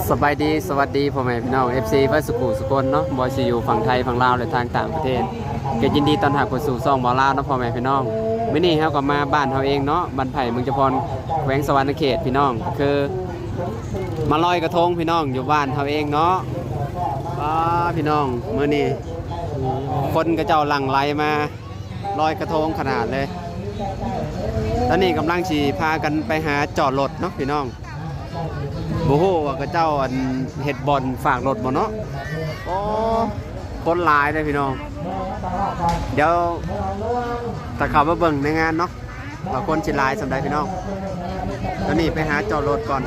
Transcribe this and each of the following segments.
ສະບາຍດີ ສະຫວັດດີພໍ່ແມ່ພີ່ນ້ອງ ເອັຟຊີ ເບິດສຸຂູສຸຄົນເນາະ ບໍ່ວ່າຊິຢູ່ຝັ່ງໄທ ຝັ່ງລາວ ແລະ ທາງຕ່າງປະເທດ ກໍຍິນດີຕ້ອນຮັບເຂົ້າສູ່ຊ່ອງບ່າວລາວເນາະ ພໍ່ແມ່ພີ່ນ້ອງ. ມື້ນີ້ເຮົາກໍມາບ້ານເຮົາເອງເນາະ ບ້ານໄຜ່ ເມືອງຈຳພອນ ແຂວງສະຫວັນນະເຂດ ພີ່ນ້ອງ ກໍຄືມາລອຍກະທົງ ພີ່ນ້ອງ ຢູ່ບ້ານເຮົາເອງເນາະ. ປ້າ ພີ່ນ້ອງ ມື້ນີ້ຄົນເຂົາເຈົ້າຫຼັ່ງໄຫຼມາ ລອຍກະທົງຂະໜາດເລີຍ. ຕອນນີ້ກຳລັງຊິພາກັນໄປຫາຈອດລົດເນາະພີ່ນ້ອງ. ບໍ່ຮູ້ວ່າເຂົາເຈົ້າ ອັນ ເຮັດບ່ອນຝາກລົດບໍ່ເນາະ. ໂອ້ ຄົນຫຼາຍເດ້ພີ່ນ້ອງ. ດຽວຖ້າເຂົ້າມາເບິ່ງໃນງານເນາະ ວ່າຄົນຊິຫຼາຍສ່ຳໃດພີ່ນ້ອງ. ຕອນນີ້ໄປຫາຈອດລົດກ່ອນ.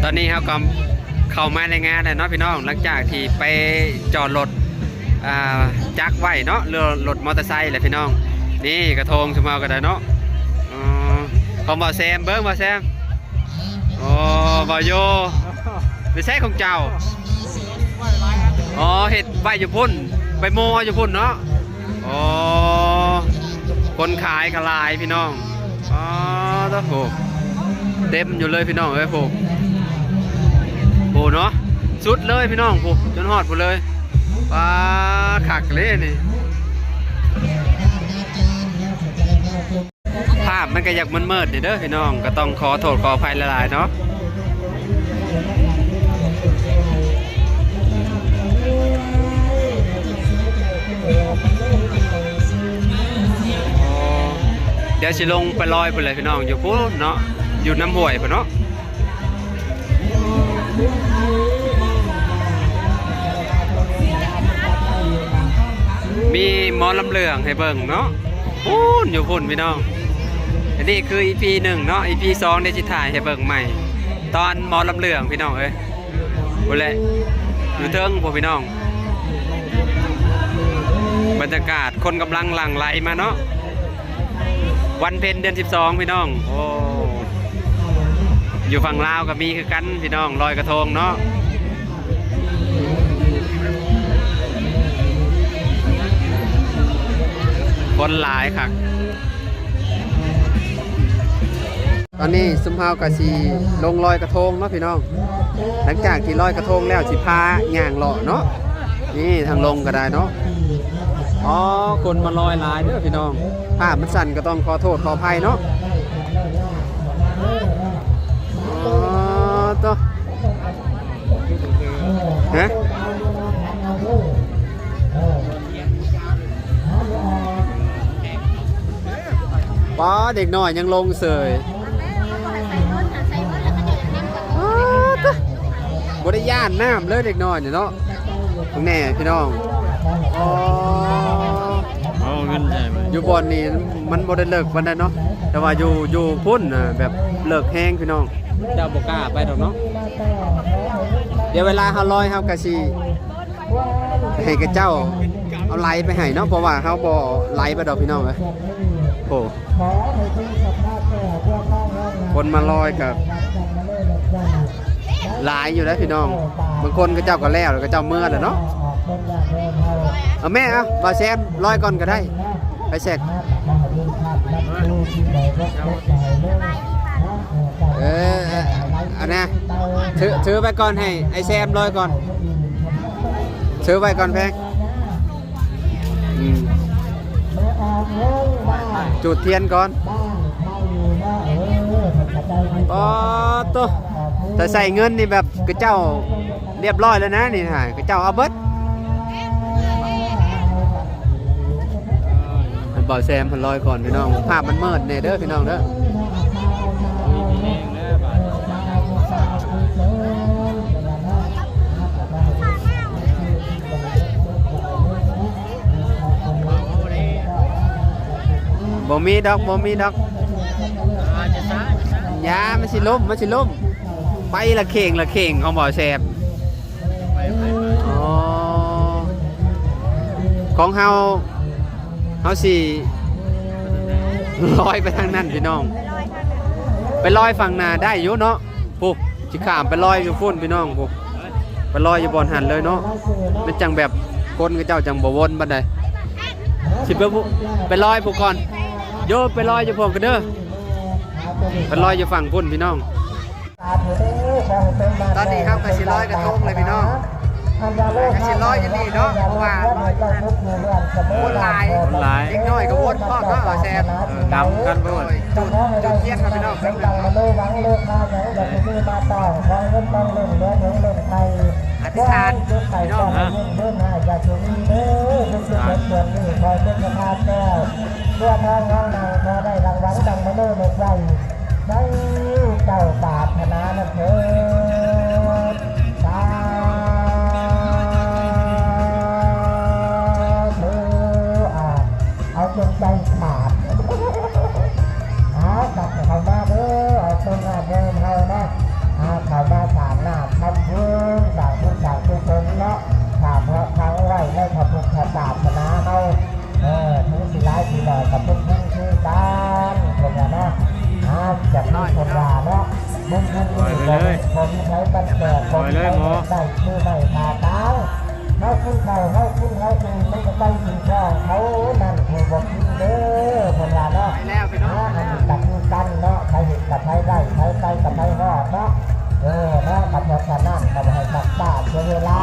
ຕອນນີ້ເຮົາກໍເຂົ້າມາໃນງານແລ້ວເນາະພີ່ນ້ອງ ຫຼັງຈາກທີ່ໄປຈອດລົດ ອ່າ ຈັກໄວ້ເນາະ ຫຼືລົດມໍເຕີໄຊແຫຼະພີ່ນ້ອງ. ນີ້ກະທົງຊຸມເຮົາກໍໄດ້ເນາະ. ອໍ ຂອງບ່າວແຊມ ເບິ່ງບ່າວແຊມ. ໂອ້ ບ່າວໂຍ ໄປໃຊ້ຂອງເຈົ້າ. ອໍ ເຮັດໄວ້ຢູ່ພຸ້ນ ໄປໂມເອົາຢູ່ພຸ້ນເນາະ. ອໍ ຄົນຂາຍກໍຫຼາຍພີ່ນ້ອງ. ອໍ ໂອ້ ເຕັມຢູ່ເລີຍພີ່ນ້ອງເອີຍ ໂອ້ ໂອ້ເນາະ ສຸດເລີຍພີ່ນ້ອງ ໂອ້ ຈົນຮອດພຸ້ນເລີຍ. ປ້າ ຄັກເລີຍນີ້. ພາບມັນກໍຢາກມືດໆ ເດີພີ່ນ້ອງ ກໍຕ້ອງຂໍໂທດຂໍອະໄພຫຼາຍໆເນາະ. ດຽວຊິລົງໄປລອຍພຸ້ນແຫຼະພີ່ນ້ອງ ຢູ່ພຸ້ນເນາະ ຢູ່ນ້ຳຫ້ວຍພຸ້ນເນາະ. ມີໝໍລຳເລື່ອງໃຫ້ເບິ່ງເນາະ ພຸ້ນ ຢູ່ພຸ້ນພີ່ນ້ອງ. ອັນນີ້ຄືອີພີໜຶ່ງເນາະ ອີພີສອງ ດຽວຊິຖ່າຍໃຫ້ເບິ່ງໃໝ່ ຕອນໝໍລຳເລື່ອງພີ່ນ້ອງເອີຍ. ພຸ້ນແຫຼະ ຢູ່ເທິງພຸ້ນພີ່ນ້ອງ ບັນຍາກາດຄົນກຳລັງຫຼັ່ງໄຫຼມາເນາະ. ວັນເພັນເດືອນສິບສອງພີ່ນ້ອງ. ໂອ້ ຢູ່ຝັ່ງລາວກໍມີຄືກັນພີ່ນ້ອງ ລອຍກະທົງເນາະ ຄົນຫຼາຍຄັກ. ຕອນນີ້ຊຸມເຮົາກໍຊິລົງລອຍກະທົງເນາະພີ່ນ້ອງ. ຫຼັງຈາກທີ່ລອຍກະທົງແລ້ວ ຊິພາຍ່າງເລາະເນາະ. ນີ້ທາງລົງກໍໄດ້ເນາະ. ອໍ ຄົນມາລອຍຫຼາຍເດີພີ່ນ້ອງ. ພາບມັນສັ້ນກໍຕ້ອງຂໍໂທດຂໍອະໄພເນາະ. ອໍ ໂຕ ຮະ ປ້າ ເດັກນ້ອຍຍັງລົງເສີຍ. ອ້າ ຕະ ບໍ່ໄດ້ຢ້ານນ້ຳເລີຍເດັກນ້ອຍນີ້ເນາະ. ເບິ່ງແນ່ພີ່ນ້ອງ. ອໍ ເອົາເງິນໃຫຍ່ມາ ຢູ່ບ່ອນນີ້ມັນບໍ່ໄດ້ເລິກປານໃດເນາະ ແຕ່ວ່າຢູ່ ຢູ່ພຸ້ນນະ ແບບເລິກແຮງພີ່ນ້ອງ. ເຈົ້າບໍ່ກ້າໄປດອກເນາະ. ດຽວເວລາເຮົາລອຍ ເຮົາກະຊິ ໃຫ້ເຂົາເຈົ້າເອົາໄຫຼໄປໃຫ້ເນາະ ເພາະວ່າເຮົາບໍ່ໄຫຼໄປດອກພີ່ນ້ອງເອີຍ. ໂອ້ ຄົນມາລອຍກໍຫຼາຍຢູ່ເດ້ພີ່ນ້ອງ. ບາງຄົນເຂົາເຈົ້າກໍແລ້ວ ເຂົາເຈົ້າເມືອແລ້ວເນາະ. ເອົາແມ່ ເອົາ ບ່າວແຊມລອຍກ່ອນກໍໄດ້ ໄປແຊກ. ເອີ ອັນນະ ຖື ຖືໄວ້ກ່ອນ ໃຫ້ອ້າຍແຊມລອຍກ່ອນ ຖືໄວ້ກ່ອນແພງ. ອືມ ຈູດທຽນກ່ອນ. ອໍ ໂຕ ແຕ່ໃສ່ເງິນນີ້ແບບ ເຂົາເຈົ້າລຽບຮ້ອຍແລ້ວນະ ນີ້ຫາ ເຂົາເຈົ້າເອົາເບິດ. ໃຫ້ບ່າວແຊມເພິ່ນລອຍກ່ອນພີ່ນ້ອງ ພາບມັນມືດແດ່ເດີພີ່ນ້ອງເດີ. ບໍ່ມີດອກ ບໍ່ມີດອກ. ຢ່າ ມັນຊິລົ້ມ ມັນຊິລົ້ມ. ໄປລະເຄັ່ງລະເຄັ່ງຂອງບ່າວແຊມ. ອໍ ຂອງເຮົາ ເຮົາຊິລອຍໄປທາງນັ້ນພີ່ນ້ອງ. ໄປລອຍຝັ່ງໜ້າໄດ້ຢູ່ເນາະ. ພຸ້ນ ຊິຂ້າມໄປລອຍຢູ່ພຸ້ນພີ່ນ້ອງ ພຸ້ນ ໄປລອຍຢູ່ບ່ອນຫັ້ນເລີຍເນາະ. ມັນຈັ່ງແບບຄົນເຂົາເຈົ້າຈັ່ງບໍ່ວົນປານໃດ. ຊິໄປ ໄປລອຍພຸ້ນກ່ອນ. ໂຍ ໄປລອຍຢູ່ພຸ້ນກັນເດີ. ໄປລອຍຢູ່ຝັ່ງພຸ້ນພີ່ນ້ອງ. ຕອນນີ້ເຮົາກໍຊິລອຍກະທົງແລ້ວພີ່ນ້ອງ ກະຊິລອຍອີ່ຫຼີເນາະ ເພາະວ່າຄົນຫຼາຍ ເດັກນ້ອຍກໍວົນພ້ອມເນາະ ບ່າວແຊມ ເອີ ດຳກັນໂພດ ໂດຍ ຈູດ ຈູດທຽນເນາະພີ່ນ້ອງ ອະທິຖານພີ່ນ້ອງ ເພື່ອທາງເຮົານັ້ນຂໍໄດ້ລາງວັນດັ່ງມະໂນເມດໄວ້ ໃຫ້ເຈົ້າປາດຖະໜານັ້ນເທີດ ສາທຸ ອາ ເອົາຈົນໃຈຂາດ ເອົາກັບເຂົ້າມາເດີ ເອົາຄົນງາມເດີເຮົາເນາະ ເຂົ້າມາສ້າງນ້ຳທຳບຸນ ສ້າງບຸນສ້າງກຸສົນເນາະ ຝາກເອົາຝັງໄວ້ໃນພະພຸດທະສາສະໜາເຮົາ ເອີ ເຖິງຊິຫຼາຍຊິໜ້ອຍກໍເປັນບຸນຄືກັນ ເພິ່ນວ່າເນາະ ເອົາ ຈະມີເພິ່ນວ່າເນາະ ບຸນບຸນນີ້ບໍ່ມີໃຜບັນແຈກ ບໍ່ມີໃຜໄດ້ຄືໄມ້ຜ້າຕາງ ເຮົາກິນເຂົ້າ ເຮົາກິນເຮົາອີ່ມ ມັນກໍໄປກິນຂອງເຂົານັ້ນ ຜູ້ບໍ່ກິນເດີ ເພິ່ນວ່າເນາະ ອັນນີ້ກໍຄືກັນເນາະ ໃຜເຮັດກັບໃຜໄດ້ ໃຜໄປກັບໃຜຮອດເນາະ ເອີ ເນາະ ກໍເພາະສະນັ້ນກໍບໍ່ໃຫ້ສັກຊ້າເສຍເວລາ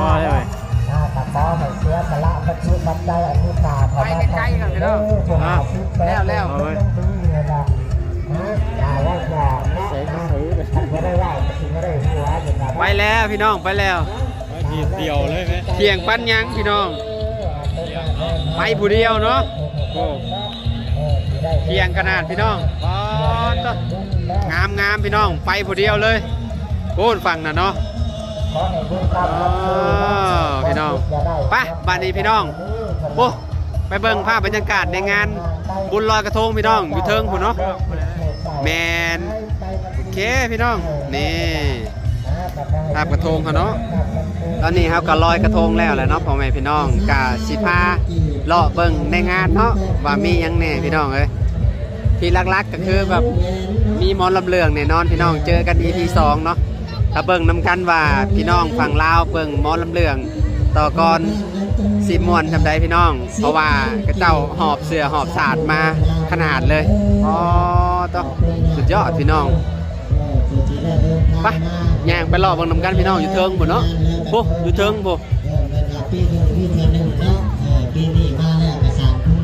ເນາະ ອ່າ ກໍຂໍໃຫ້ເສຍສະຫຼະປັດຈຸປັດໄຈອັນມີຄ່າເຂົ້າມາ ໄປໄກໆ ເດີ ພວກເຮົາ ແລ້ວໆ ເອີ ເອີ ໄປແລ້ວພີ່ນ້ອງ ໄປແລ້ວ ທ່ຽງປັນຫຍັງພີ່ນ້ອງ ໄປຜູ້ດຽວເນາະ ໂອ້ ທ່ຽງຂະໜາດພີ່ນ້ອງ ປາດ ງາມໆ ພີ່ນ້ອງ ໄປຜູ້ດຽວເລີຍ ໂອ້ ຝັ່ງນັ້ນເນາະ ອໍ ພີ່ນ້ອງ ໄປ ບາດນີ້ພີ່ນ້ອງ ໂອ້ ໄປເບິ່ງພາບບັນຍາກາດໃນງານບຸນລອຍກະທົງພີ່ນ້ອງ ຢູ່ເທິງພຸ້ນເນາະ ແມ່ນ ໂອເຄພີ່ນ້ອງ ນີ້ ພາບກະທົງເຮົາເນາະ ຕອນນີ້ເຮົາກໍລອຍກະທົງແລ້ວແຫຼະເນາະ ພໍ່ແມ່ພີ່ນ້ອງ ກະຊິພາເລາະເບິ່ງໃນງານເນາະ ວ່າມີຫຍັງແດ່ພີ່ນ້ອງເອີຍ ທີ່ຫຼັກໆ ກໍຄືແບບມີໝໍລຳເລື່ອງແນ່ນອນພີ່ນ້ອງ ເຈີກັນ ອີພີ ສອງເນາະ ຖ້າເບິ່ງນຳກັນວ່າພີ່ນ້ອງຝັ່ງລາວເບິ່ງໝໍລຳເລື່ອງຕໍ່ກ່ອນ ຊິມ່ວນສ່ຳໃດພີ່ນ້ອງ ເພາະວ່າເຂົາເຈົ້າຫອບເສື້ອຫອບສາດມາຂະໜາດເລີຍ ອໍ ໂຕ ສຸດຍອດພີ່ນ້ອງ ໄປ ຍ່າງໄປເລາະເບິ່ງນຳກັນພີ່ນ້ອງ ຢູ່ເທິງພຸ້ນເນາະ ພຸ້ນ ຢູ່ເທິງພຸ້ນ ເອີ ແລ້ວກໍປີໜຶ່ງມີເທື່ອໜຶ່ງເນາະ ເອີ ປີນີ້ມາແລ້ວກໍສ້າງບຸນ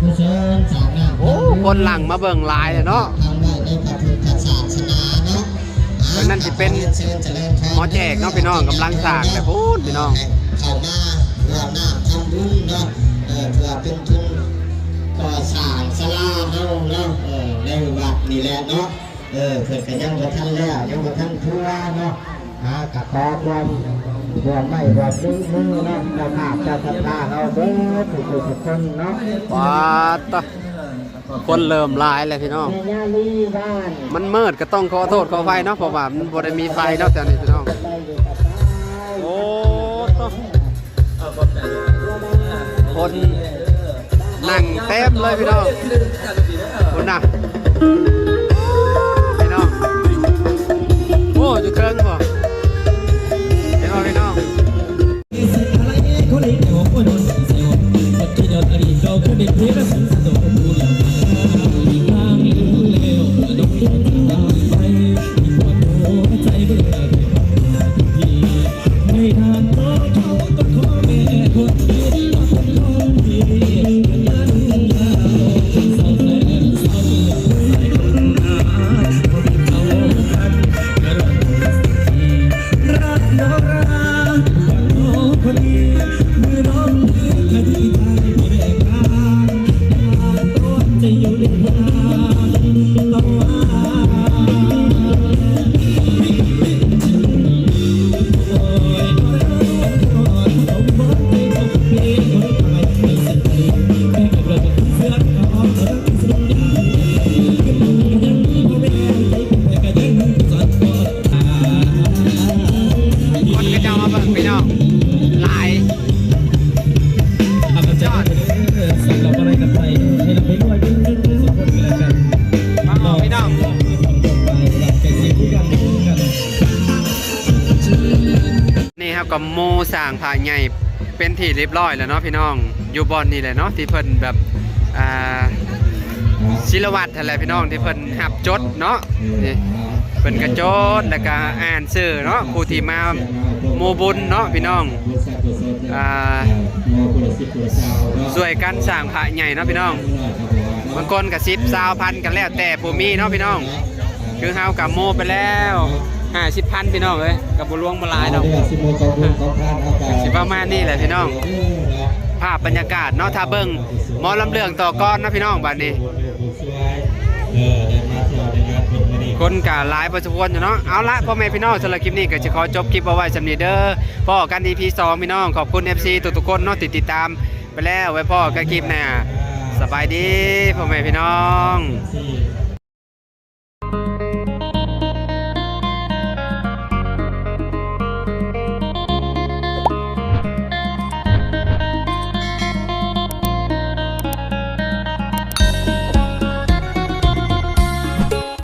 ກຸສົນສ້າງນ້ຳ ໂອ້ ຄົນຫຼັ່ງມາເບິ່ງຫຼາຍເລີຍເນາະ ທຳໄວ້ໃນພະພຸດທະສາສະໜາເນາະ ອັນນັ້ນຊິເປັນຫໍແຈກເນາະພີ່ນ້ອງ ກຳລັງສ້າງແຫຼະພຸ້ນພີ່ນ້ອງ ເຂົ້າມາຮ່ວມນ້ຳທຳບຸນເນາະ ເອີ ເພື່ອເປັນທຶນກໍ່ສ້າງສາລາເຮົາເນາະ ເອີ ໃນວັດນີ້ແຫຼະເນາະ ເອີ ເພິ່ນກໍຍັງບໍ່ທັນແລ້ວ ຍັງບໍ່ທັນທົ່ວເນາະ ຫາກໍຂໍຄວາມຮ່ວມໄມ້ຮ່ວມມືເນາະ ເຈົ້າພາບເຈົ້າສັດທາເຮົາເບິດທຸກໆຄົນເນາະ ປາດຕະ ຄົນເລີ່ມຫຼາຍແລ້ວພີ່ນ້ອງ ມັນມືດກໍຕ້ອງຂໍໂທດຂໍອະໄພເນາະ ເພາະວ່າມັນບໍ່ໄດ້ມີໄຟເນາະແຖວນີ້ພີ່ນ້ອງ ໂອ້ ໂຕ ຄົນນັ່ງເຕັມເລີຍພີ່ນ້ອງ ພຸ້ນນະ ພີ່ນ້ອງ ໂອ້ ຢູ່ເທິງພຸ້ນ ເຫັນບໍ່ພີ່ນ້ອງ? ຄົນເຂົາເຈົ້າມາເບິ່ງພີ່ນ້ອງ ຫຼາຍ ສຸດຍອດ ມາເອົາພີ່ນ້ອງ ນີ້ເຮົາກໍໂມ້ສ້າງພະໃຫຍ່ເປັນທີ່ຮຽບຮ້ອຍແລ້ວເນາະພີ່ນ້ອງ ຢູ່ບ່ອນນີ້ແຫຼະເນາະ ທີ່ເພິ່ນແບບ ອ່າ ສິລະວັດຫັ້ນແຫຼະພີ່ນ້ອງ ທີ່ເພິ່ນຮັບຈົດເນາະ ນີ້ ເພິ່ນກະຈົດ ແລ້ວກະອ່ານຊື່ເນາະ ຜູ້ທີ່ມາໂມບຸນເນາະພີ່ນ້ອງ ອ່າ ຊ່ວຍກັນສ້າງພະໃຫຍ່ເນາະພີ່ນ້ອງ ບາງຄົນກະສິບ ຊາວ ພັນ ກະແລ້ວແຕ່ຜູ້ມີເນາະພີ່ນ້ອງ ຄືເຮົາກະໂມໄປແລ້ວຫ້າສິບພັນ ພີ່ນ້ອງເອີຍ ກະບໍ່ຫຼວງບໍ່ຫຼາຍດອກ ກະຊິປະມານນີ້ແຫຼະພີ່ນ້ອງ ພາບບັນຍາກາດເນາະ ຖ້າເບິ່ງໝໍລຳເລື່ອງຕໍ່ກ່ອນເນາະພີ່ນ້ອງ ບາດນີ້ ຄົນກະຫຼາຍພໍສົມຄວນຢູ່ເນາະ ເອົາລະພໍ່ແມ່ພີ່ນ້ອງ ສຳລັບຄລິບນີ້ກະຊິຂໍຈົບຄລິບເອົາໄວ້ສ່ຳນີ້ເດີ ພໍ້ກັນ ອີພີ ສອງ ພີ່ນ້ອງ ຂອບຄຸນ ເອັຟຊີ ທຸກໆຄົນເນາະ ທີ່ຕິດຕາມໄປແລ້ວ ໄວ້ພໍ້ກັນຄລິບໜ້າ ສະບາຍດີພໍ່ແມ່ພີ່ນ້ອງ.